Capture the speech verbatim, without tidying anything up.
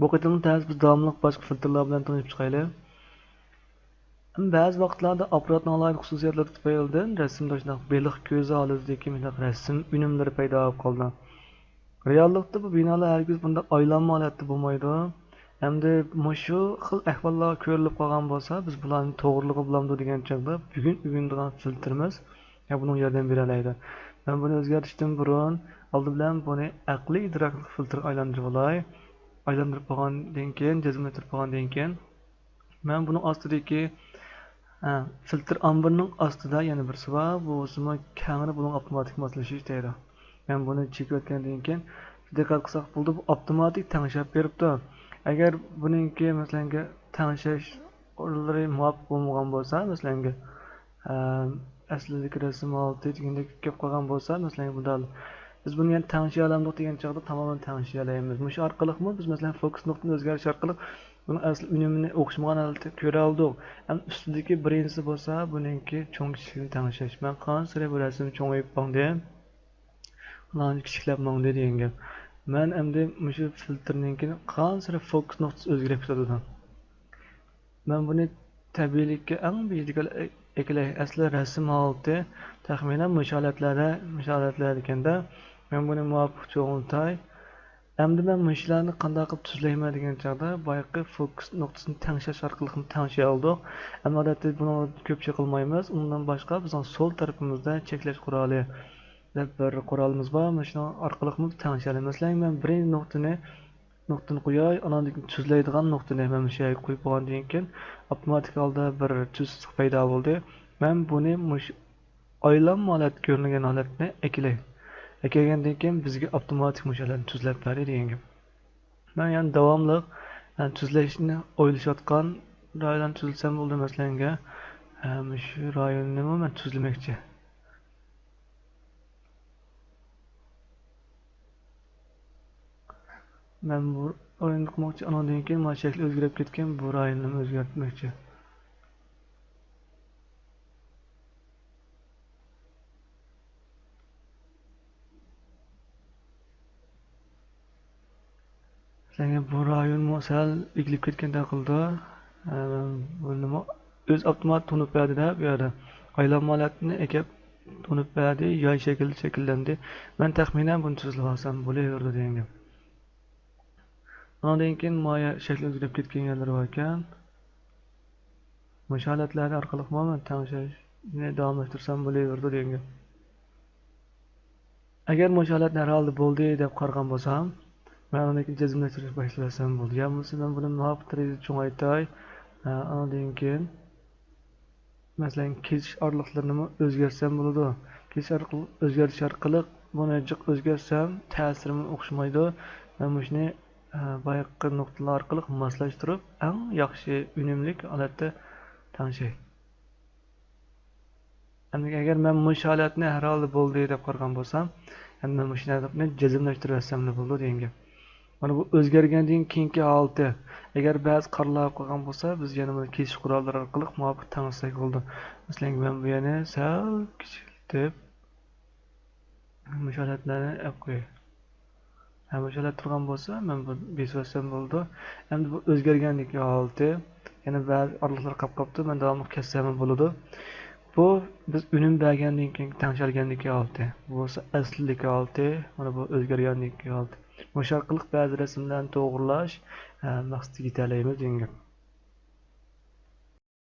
بۇ قېتىملىق دەرس بىز داۋاملىق باشقا فىلتىرلار بىلەن تونۇشۇپ چىقايلى. بەزى ۋاقىتلاردا ئاپپاراتنىڭ ئالاھىدە خۇسۇسىيەتلىرى تۈپەيلىدىن رەسىمدە شۇنداق بېلىق كۆزى ھالىتىدىكى مۇنداق رەسىم ئۈنۈملىرى پەيدا بولۇپ قالىدۇ. رېئاللىقتا بۇ بىنالار ھەرگىز بۇنداق ئايلانما ھالەتتە بولمايدۇ. ئەمدى مۇشۇ خىل ئەھۋاللار كۆرۈلۈپ قالغان بولسا، بىز بۇلارنى توغرىلىغىلى بولامدۇ دېگەن چاغدا، بۈگۈن ئۆگىنىدىغان فىلتىرىمىز يا بۇنىڭغا ياردەم بېرەلەيدۇ. مەن بۇنى ئۆزگەرتىشتىن بۇرۇن، ئالدى بىلەن بۇنى ئەقلىي ئىدراكلىق فىلتىرغا ئايلاندۇرۇۋالاي. ئايلاندۇرۇپ بولغاندىن كېيىن، جەزملەشتۈرۈپ بولغاندىن كېيىن، مەن بۇنىڭ ئاستىدىكى، ھە، فىلتىر ئامبىرىنىڭ ئاستىدا يەنە بىرسى بار. بۇ بولسىمۇ كەڭرى، بۇنىڭ ئاپتوماتىك ماسلىشىش دەيدۇ. مەن بۇنى چېكىۋەتكەندىن كېيىن، دىققەت قىلساق بولىدۇ، بۇ ئاپتوماتىك تەڭشەپ بېرىپتۇ. ئەگەر بۇنىڭكى، مەسىلەن، تەڭشەش ئورۇنلىرى مۇۋاپىق بولمىغان بولسا، مەسىلەن، ئەسلىدىكى رەسىم ھالىتى دېگەندەك كېلىپ قالغان بولسا، مەسىلەن، بۇنداق، بىز بۇنى يەنە تەڭشىيەلەمدۇق دېگەن چاغدا تامامەن تەڭشىيەلەيمىز. مۇشۇ ئارقىلىقمۇ بىز، مەسىلەن، فوكۇس نۇقتىنى ئۆزگەرتىش ئارقىلىق بۇنىڭ ئەسلى ئۈنۈمىنى ئوخشىمىغان ھالەتتە كۆرەلىدۇق. ھەم ئۈستىدىكى بىرىنچىسى بولسا، بۇنىڭكى چوڭ كىچىكلىكىنى تەڭشەش. مەن قانسېرى بۇ رەسىم چوڭىيىپ ماڭدى، ئۇلارنى كىچىكلەپ ماڭدى دېگەن گەپ. مەن ئەمدى مۇشۇ فىلتىرنىڭكى قانسېرى فوكۇس نۇقتىسى ئۆزگىرىپ كېتىدۇ. مەن بۇنى تەبىئىيلىككە ئەڭ بېيىدىكى ئەكىلەي. ئەسلى رەسىم ھالىتى تەخمىنەن مۇشۇ ھالەتلەردە، مۇشۇ ھالەتلەردىكەن-دە. مەن بۇنى مۇۋاپىق چوڭىيتاي. ئەمدى مەن مۇشۇلارنى قانداق قىلىپ تۈزلەيمەن دېگەن چاغدا، بايىقى فوكۇس نۇقتىسىنى تەڭشەش ئارقىلىق تەڭشىيالىدۇق. ئەمما ئادەتتە بۇنى كۆپ چېقىلمايمىز. ئۇنىڭدىن باشقا بىزنىڭ سول تەرىپىمىزدە چەكلەش قورالى دەپ بىر قورالىمىز بار. مۇشۇنىڭ ئارقىلىقمۇ تەڭشەيلى. مەسىلەن، مەن بىرىنچى نۇقتىنى، نۇقتىنى قوياي، ئاناندىن كېيىن تۈزلەيدىغان نۇقتىنى مەن مۇشۇ يەرگە قويۇپ بولغاندىن كېيىن، ئاپتوماتىك ھالدا بىر تۈز سىزىق پەيدا بولدى. مەن بۇنى مۇشۇ ئايلانما ھالەتتە كۆرۈنگەن ھالەتنى ئەكېلەي. ئەكەلگەندىن كېيىن بىزگە ئاپتوماتىك مۇشۇ ھالەتنى تۈزلەپ بەردى دېگەن گەپ. مەن يەنە داۋاملىق، يەنە تۈزلەشنى ئويلىشىۋاتقان رايونلارنى تۈزلىسەم بولدى. مەسىلەنگە، ھە، مۇشۇ رايوننىمۇ مەن تۈزلىمەكچى. مەن بۇ رايوننى قىلماقچى، ئانىڭدىن كېيىن مانا شەكلى ئۆزگىرىپ كەتكەن بۇ رايوننىمۇ ئۆزگەرتمەكچى. لېكىن بۇ رايونمۇ سەل ئېگىلىپ كەتكەندەك قىلىدۇ. ئە، بۇنىمۇ ئۆز ئاپتومات تونۇپ بەردى دە، بۇ يەردە ئايلانما ھالەتنى ئەكەپ تونۇپ بەردى، ياي شەكىلدە شەكىللەندى. مەن تەخمىنەن بۇنى تۈزلىۋالسام بولۇۋېرىدۇ دېگەن گەپ. ئاندىن كېيىن مايا شەكلى ئۆزگىرىپ كەتكەن يەرلىرى باركەن. مۇشۇ ھالەتلەردە ئارقىلىقمۇ مەن تەڭشەشنى داۋاملاشتۇرسام بولۇۋېرىدۇ دېگەن گەپ. ئەگەر مۇشۇ ھالەتنى ھەر ھالدا بولدى دەپ قارىغان بولسام، مەن ئۇنىڭ كېيىن جەزملەشتۈرۈش باشلىۋەتسەم بولدى. يا بولمىسا مەن بۇنى مۇۋاپىق دەرىجىدە چوڭايتاي. ئاندىن كېيىن، مەسىلەن، كېسىش ئارىلىقلىرىنىمۇ ئۆزگەرتسەم بولىدۇ. كېسىش ئارقىلىق، ئۆزگەرتىش ئارقىلىق بۇنى جىق ئۆزگەرتسەم، تەسىرىمۇ ئوخشىمايدۇ. مەن مۇشۇنى، ئە، بايىقى نۇقتىلار ئارقىلىق ماسلاشتۇرۇپ، ئەڭ ياخشى ئۈنۈملۈك ھالەتتە تەڭشەي. ئەمدى ئەگەر مەن مۇشۇ ھالەتنى ھەر ھالدا بولدى دەپ قارىغان بولسام، ئەمدى مەن مۇشۇ ھالەتنى جەزملەشتۈرۈۋەتسەملا بولىدۇ دېگەن گەپ. مانا بۇ ئۆزگەرگەندىن كېيىنكى ھالىتى. ئەگەر بەزى قارىلار قالغان بولسا، بىز يەنە بۇنى كېسىش قوراللىرى ئارقىلىق مۇۋاپىق تەڭشىسەك بولىدۇ. مەسىلەن، مەن بۇ يەرنى سەل كىچىكلىتىپ، مۇشۇ ھالەتلەرنى ئەپ قوياي. ھە، مۇشۇ ھالەت تۇرغان بولسا، مەن بۇ بېسىۋەتسەم بولىدۇ. ئەمدى بۇ ئۆزگەرگەندىكى ھالىتى، يەنە بەزى ئارىلىقلار قاپ قاپتۇ، مەن داۋاملىق كەتسەممۇ بولىدۇ. بۇ بىز ئۈنۈم بەرگەندىن كېيىن تەڭشەلگەندىكى ھالىتى. بۇ بولسا ئەسلىدىكى ھالىتى، مانا بۇ ئۆزگەرگەندىكى ھالىتى. مۇشۇ ئارقىلىق بەزى رەسىملەرنى توغرىلاش، ھە، مەقسىتىگە يېتەلەيمىز دېگەن گەپ.